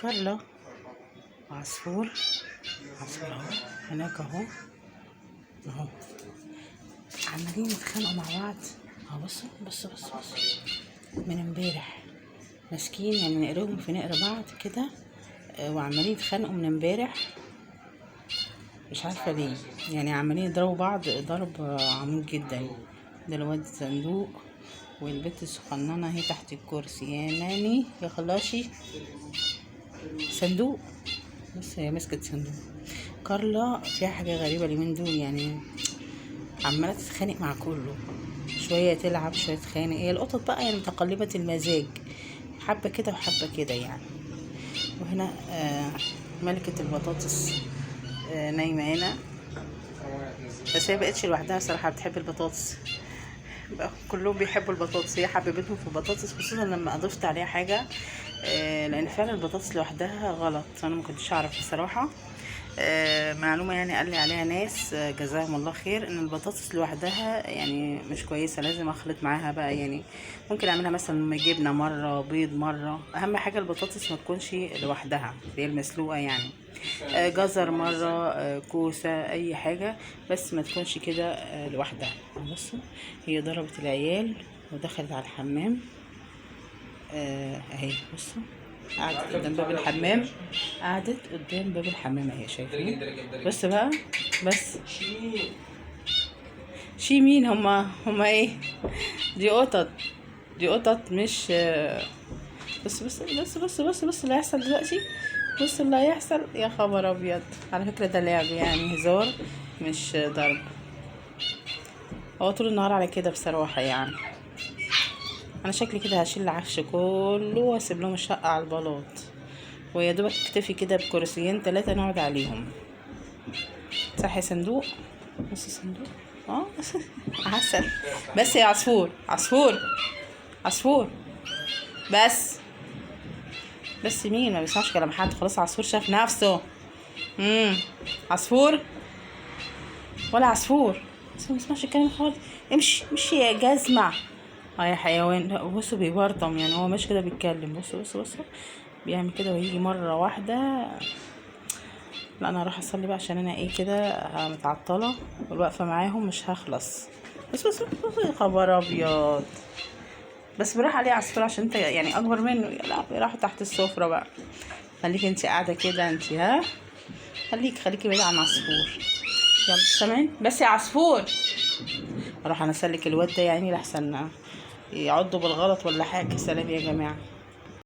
كارلا عصفور، عصفور اهو هناك اهو اهو، عمالين يتخانقوا مع بعض اهو. بصوا بصوا بصوا بصوا من امبارح ماسكين يعني نقرهم في نقر بعض كده، وعمالين يتخانقوا من امبارح، مش عارفه ليه، يعني عمالين يضربوا بعض ضرب عميق جدا. ده الواد صندوق والبت الصغننه اهي تحت الكرسي. يا ناني يا خلاشي صندوق، بس هي مسكت صندوق. كارلا فيها حاجة غريبة اليومين دول، يعني عماله تتخانق مع كله، شوية تلعب شوية تتخانق. هي القطط بقى يعني متقلبة المزاج، حبه كده وحبه كده يعني. وهنا ملكه البطاطس نايمة هنا، بس هي بقتش لوحدها صراحة، بتحب البطاطس بقى، كلهم بيحبوا البطاطس، هي حببتهم في البطاطس، خصوصا لما اضفت عليها حاجة، لان فعلا البطاطس لوحدها غلط، انا ما كنتش اعرف بصراحة. معلومة يعني قال لي عليها ناس، جزاهم الله خير، ان البطاطس لوحدها يعني مش كويسة، لازم اخلط معاها بقى، يعني ممكن اعملها مثلا جبنه مرة، بيض مرة، اهم حاجة البطاطس ما تكونش لوحدها، اللي هي المسلوقه يعني، جزر مرة، كوسة، اي حاجة، بس ما تكونش كده لوحدها. بصوا هي ضربت العيال ودخلت على الحمام، اهي بصوا قعدت قدام باب الحمام، قعدت قدام باب الحمام اهي، شايفين؟ بس بقى، بس شي مين هما ايه دي؟ قطط، دي قطط مش بس بس بس بس بس بس اللي هيحصل دلوقتي، بص اللي هيحصل، يا خبر ابيض. على فكرة ده لعب يعني، هزار مش ضرب، هو طول النهار على كده بصراحة يعني. انا شكلي كده هشيل العفش كله واسيب لهم الشقة على البلاط، ويا دوبك اكتفي كده بكرسيين 3 نقعد عليهم. صح يا صندوق؟ بص صندوق عسل. بس يا عصفور، عصفور، عصفور، بس بس. مين ما بيسمعش كلام حد؟ خلاص عصفور شاف نفسه. عصفور ولا عصفور، بس ما بيسمعش الكلام خالص. امشي امشي يا جزمة. يا حيوان. لا بصوا بيبرطم يعني، هو ماشي كده بيتكلم. بصوا بصوا بصوا بيعمل كده ويجي مرة واحدة. لا انا هروح اصلي بقى عشان انا ايه كده متعطلة، والوقفة معاهم مش هخلص. بص بص بص يا خبر ابيض. بس بروح عليه عصفور عشان انت يعني اكبر منه. يا لهوي راحوا تحت السفرة بقى. خليك انت قاعدة كده انت، ها خليكي بعيدة عن عصفور. يلا سامعين؟ بس يا عصفور. اروح انا اسلك الواد ده يعني لحسن يعضوا بالغلط ولا حاجة. سلام يا جماعة.